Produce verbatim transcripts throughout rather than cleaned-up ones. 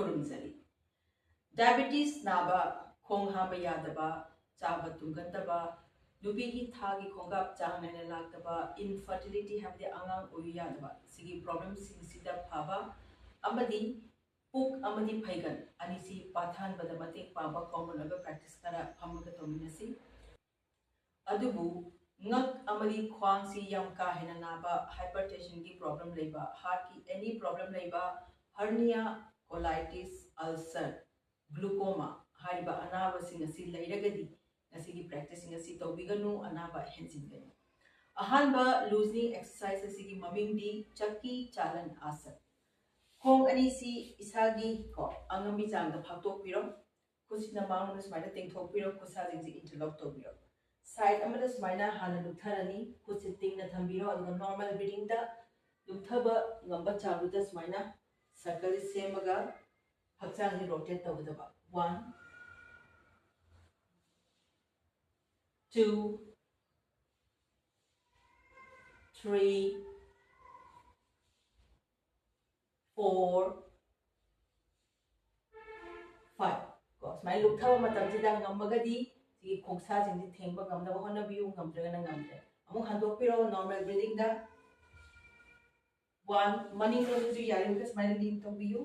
ꯈꯨꯔꯨꯝꯖꯔꯤ꯫ Diabetes ꯅꯥꯕ, ꯈꯣꯡ ꯍꯥꯝꯕ ꯌꯥꯗꯕ, ꯆꯥꯕ ꯇꯨꯝꯒꯟꯗꯕ, ꯅꯨꯄꯤꯒꯤ ꯊꯥꯒꯤ ꯈꯣꯡꯀꯥꯞ ꯆꯥꯡ ꯅꯥꯏꯅ ꯂꯥꯛꯇꯕ, ꯏꯟꯐꯔꯇꯤꯂꯤꯇꯤ ꯍꯥꯏꯕꯗꯤ ꯑꯉꯥꯡ ꯑꯣꯏꯌꯨ ꯌꯥꯗꯕ, ꯁꯤꯒꯤ ꯄ꯭ꯔꯣꯕ꯭ꯂꯦꯝꯁꯤꯡꯁꯤꯗ ꯐꯕ ꯑꯃꯗꯤ ꯄꯨꯛ ꯑꯃꯗꯤ ꯐꯩꯒꯟ ꯑꯅꯤꯁꯤ ꯄꯥꯊꯍꯟꯕꯗ ꯃꯇꯦꯡ ꯄꯥꯡꯕ ꯀꯣꯃꯟ ꯑꯣꯏꯕ ꯄ꯭ꯔꯦꯛꯇꯤꯁ ꯈꯔ ꯐꯝꯃꯒ ꯇꯧꯃꯤꯟꯅꯁꯤ꯫ ꯑꯗꯨꯕꯨ ꯉꯛ ꯑꯃꯗꯤ ꯈ꯭ꯋꯥꯡꯁꯤ ꯌꯥꯝ ꯀꯥ ꯍꯦꯟꯅ ꯅꯥꯕ, ꯍꯥꯏꯄꯔꯇꯦꯟꯁꯟꯒꯤ ꯄ꯭ꯔꯣꯕ꯭ꯂꯦꯝ ꯂꯩꯕ, ꯍꯥꯔꯠꯀꯤ ꯑꯦꯅꯤ ꯄ꯭ꯔꯣꯕ꯭ꯂꯦꯝ ꯂꯩꯕ, ꯍꯔꯅꯤꯌꯥ, ꯀꯣꯂꯥꯏꯇꯤꯁ, ꯑꯜꯁꯔ, ꯒ꯭ꯂꯨꯀꯣꯃꯥ ꯍꯥꯏꯔꯤꯕ ꯑꯅꯥꯕꯁꯤꯡ ꯑꯁꯤ ꯂꯩꯔꯒꯗꯤ ꯉꯁꯤꯒꯤ ꯄ꯭ꯔꯦꯛꯇꯤꯁꯁꯤꯡ ꯑꯁꯤ ꯇꯧꯕꯤꯒꯅꯨ, ꯑꯅꯥꯕ ꯍꯦꯟꯖꯤꯟꯒꯅꯤ꯫ ꯑꯍꯥꯟꯕ ꯂꯨꯖꯅꯤꯡ ꯑꯦꯛꯁꯔꯁꯥꯏꯁ ꯑꯁꯤꯒꯤ ꯃꯃꯤꯡꯗꯤ ꯆꯛꯀꯤ ꯆꯥꯂꯟ ꯑꯥꯁꯟ꯫ ꯈꯣꯡ ꯑꯅꯤꯁꯤ ꯏꯁꯥꯒꯤ ꯀꯣ ꯑꯉꯝꯕꯤ ꯆꯥꯡꯗ ꯐꯥꯛꯇꯣꯛꯄꯤꯔꯣ꯫ ꯈꯨꯠꯁꯤꯅ ꯃꯥꯡꯂꯣꯝꯗ ꯁꯨꯃꯥꯏꯅ ꯇꯦꯡꯊꯣꯛꯄꯤꯔꯣ, ꯈꯨꯠꯁꯥꯁꯤꯡꯁꯤ ꯏꯟꯇꯔꯂꯣꯛ ꯇꯧꯕꯤꯔꯣ꯫ ꯁꯥꯏꯠ ꯑꯃꯗ ꯁꯨꯃꯥꯏꯅ ꯍꯥꯟꯅ ꯂꯨꯞꯊꯔꯅꯤ, ꯈꯨꯠꯁꯤ ꯇꯤꯡꯅ ꯊꯝꯕꯤꯔꯣ, ꯑꯗꯨꯒ ꯅꯣꯔꯃꯦꯜ ꯕ꯭ꯔꯤꯗꯤꯡꯗ ꯂꯨꯞꯊꯕ ꯉꯝꯕ ꯆꯥꯡꯗꯨꯗ ꯁꯨꯃꯥꯏꯅ ꯁꯔꯀꯜꯁꯤ ꯁꯦꯝꯃꯒ ꯍꯛꯆꯥꯡꯁꯤ ꯔꯣꯇꯦꯠ ꯇꯧꯒꯗꯕ꯫ One, two, three, four, five. ꯀꯣ, ꯁꯨꯃꯥꯏꯅ ꯂꯨꯞꯊꯕ ꯃꯇꯝꯁꯤꯗ ꯉꯝꯃꯒꯗꯤ ꯁꯤꯒꯤ ꯈꯣꯡꯁꯥꯁꯤꯡꯁꯤ ꯊꯦꯡꯕ ꯉꯝꯅꯕ ꯍꯣꯠꯅꯕꯤꯌꯨ, ꯉꯝꯗ꯭ꯔꯒꯅ ꯉꯝꯗ꯭ꯔꯦ꯫ ꯑꯃꯨꯛ ꯍꯟꯗꯣꯛꯄꯤꯔꯣ ꯅꯣꯔꯃꯦꯜ ꯕ꯭ꯔꯤꯗꯤꯡꯗ꯫ One, ꯃꯅꯤꯡꯂꯣꯝꯗꯁꯨ ꯌꯥꯔꯤꯕ ꯁꯨꯃꯥꯏꯅ ꯂꯤꯟ ꯇꯧꯕꯤꯌꯨ꯫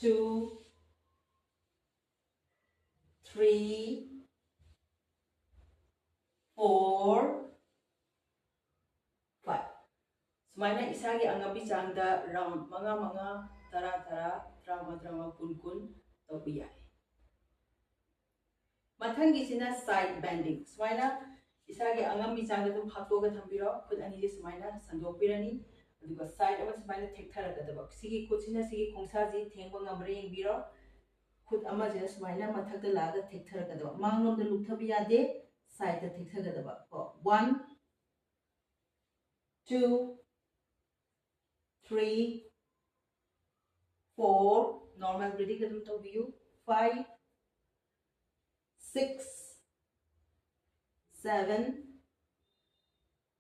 Two, three, four, five. ꯁꯨꯃꯥꯏꯅ ꯏꯁꯥꯒꯤ ꯑꯉꯝꯕꯤ ꯆꯥꯡꯗ ꯔꯥꯎꯟ ꯃꯉꯥ ꯃꯉꯥ, ꯇꯔꯥ ꯇꯔꯥ, ꯇꯔꯥꯃꯉꯥ ꯇꯔꯥꯃꯉꯥ, ꯀꯨꯟ ꯀꯨꯟ ꯇꯧꯕ ꯌꯥꯏ꯫ ꯃꯊꯪꯒꯤꯁꯤꯅ ꯁꯥꯏꯠ ꯕꯦꯟꯗꯤꯡ꯫ ꯁꯨꯃꯥꯏꯅ ꯏꯁꯥꯒꯤ ꯑꯉꯝꯕꯤ ꯆꯥꯡꯗ ꯑꯗꯨꯝ ꯐꯥꯛꯇꯣꯛꯑꯒ ꯊꯝꯕꯤꯔꯣ꯫ ꯈꯨꯠ ꯑꯅꯤꯁꯦ ꯁꯨꯃꯥꯏꯅ ꯁꯟꯗꯣꯛꯄꯤꯔꯅꯤ, ꯑꯗꯨꯒ ꯁꯥꯏꯠ ꯑꯃ ꯁꯨꯃꯥꯏꯅ ꯊꯦꯛꯊꯔꯛꯀꯗꯕ꯫ ꯁꯤꯒꯤ ꯈꯨꯠꯁꯤꯅ ꯁꯤꯒꯤ ꯈꯣꯡꯁꯥꯁꯤ ꯊꯦꯡꯕ ꯉꯝꯕ꯭ꯔꯥ ꯌꯦꯡꯕꯤꯔꯣ꯫ ꯈꯨꯠ ꯑꯃꯁꯤꯅ ꯁꯨꯃꯥꯏꯅ ꯃꯊꯛꯇ ꯂꯥꯛꯑꯒ ꯊꯦꯛꯊꯔꯛꯀꯗꯕ, ꯃꯥꯡꯂꯣꯝꯗ ꯂꯨꯞꯊꯕ ꯌꯥꯗꯦ, ꯁꯥꯏꯠꯇ ꯊꯦꯛꯊꯒꯗꯕ ꯀꯣ꯫ One, two, three, four, normal breeding ꯑꯗꯨꯝ ꯇꯧꯕꯤꯌꯨ꯫ Five, six, seven,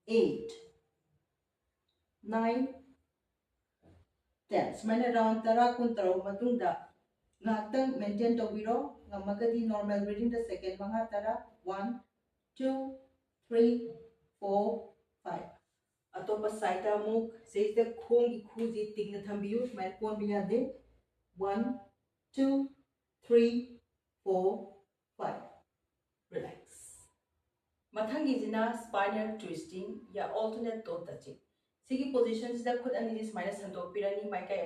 eight, nine, ten, ꯁꯨꯃꯥꯏꯅ round ꯇꯔꯥ ꯀꯨꯟ ꯇꯧꯔꯕ ꯃꯇꯨꯡꯗ ꯉꯥꯏꯍꯥꯛꯇꯪ maintain ꯇꯧꯕꯤꯔꯣ꯫ ꯉꯝꯃꯒꯗꯤ normal breathingꯗ second ꯃꯉꯥ ꯇꯔꯥ, one, two, three, four, five꯫ ꯑꯇꯣꯞꯄ sideꯇ ꯑꯃꯨꯛ ꯁꯤꯁꯤꯗ ꯈꯣꯡꯒꯤ ꯈꯨꯁꯤ ꯇꯤꯡꯅ ꯊꯝꯕꯤꯌꯨ, ꯁꯨꯃꯥꯏꯅ ꯀꯣꯟꯕ ꯌꯥꯗꯦ꯫ One, two, three, four, five꯫ Relax꯫ ꯃꯊꯪꯒꯤꯁꯤꯅ spinal twisting ꯌꯥ alternate toe touching꯫ ꯁꯤꯒꯤ positionꯁꯤꯗ ꯈꯨꯠ ꯑꯅꯤꯁꯤ ꯁꯨꯃꯥꯏꯅ ꯁꯟꯗꯣꯛꯄꯤꯔꯅꯤ, ꯃꯥꯏꯀꯩ